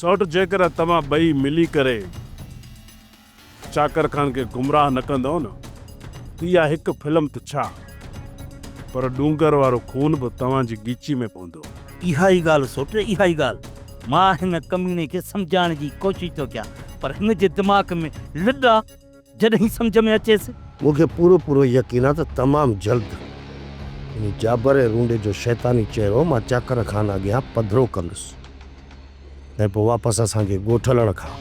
سئوٽ جيڪڏهن توهان ٻئي ملي ڪري چاڪر خان کي گمراهه نه ڪندؤ نه ته اها هڪ فلم ته ڇا پر ڏونگر وارو خون به توهان جي ڳچي ۾ پوندو. اها ئي ڳالهه سوٽ اها ئي ڳالهه. مان هن ڪميڻي کي سمجهائڻ جي ڪوشش ٿو ڪيان پر هن جي دماغ ۾ لڏ آ. جڏهن سمجهه ۾ اچيس. مون کي پورو پورو يقين آ ته تمام جلد انهي جابر ۽ رونڊي جو شيطاني چهرو مان چاڪر خان اڳيان پڌرو ڪندس ۽ پوء واپس اسان کي ڳوٺ هلڻ کان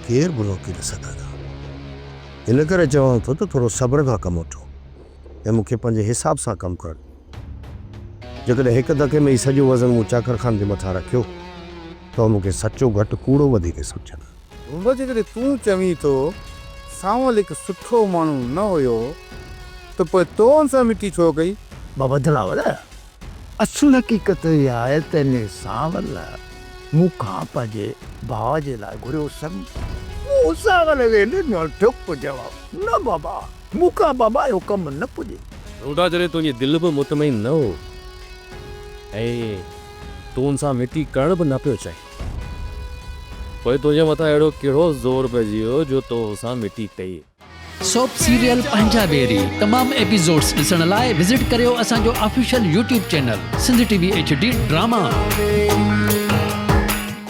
ڪير به روڪي نه سگهندو. ان ڪري چوان ٿو ته ٿورو صبر کان ڪم وٺو ۽ مون کي پنهنجي حساب سان ڪم ڪرڻ ڏيو. جيڪڏهن هڪ ڌڪي ۾ ئي سڄو وزن مون چاڪر خان جي مٿان رکيو ته هو مون کي سچو گهٽ ڪوڙو وڌيڪ سمجهندا. رونڊو جيڪڏهن تون چوين ٿو سانول هڪ سٺو ماڻهو نه هيو ته پوء تو ان سان مٽي ڇو ڪئي؟ بابا دلاور، اصل حقيقت اها آهي ته انهي سانول مون کان پنهنجي ڀاء جي لاء گهريو سڱ. مون سانول کي ڏنو ٺپ جواب، نه بابا، مون کان بابا اهو ڪم نه پڄي. رونڊا جڏهن تنهنجي دل به مطمئن نه هو ۽ تون ان سان مٽي ڪرڻ به نه پيو چاهين. پوء تنهنجي مٿان اهڙو ڪهڙو زور پئجي ويو جو تو هن سان مٽي ڪئي؟ سوپ سيريل پنهنجا ويري تمام ايپيسوڊس ڏسڻ لاء وزٽ ڪريو اسان جو official YouTube channel Sindh T V H D drama.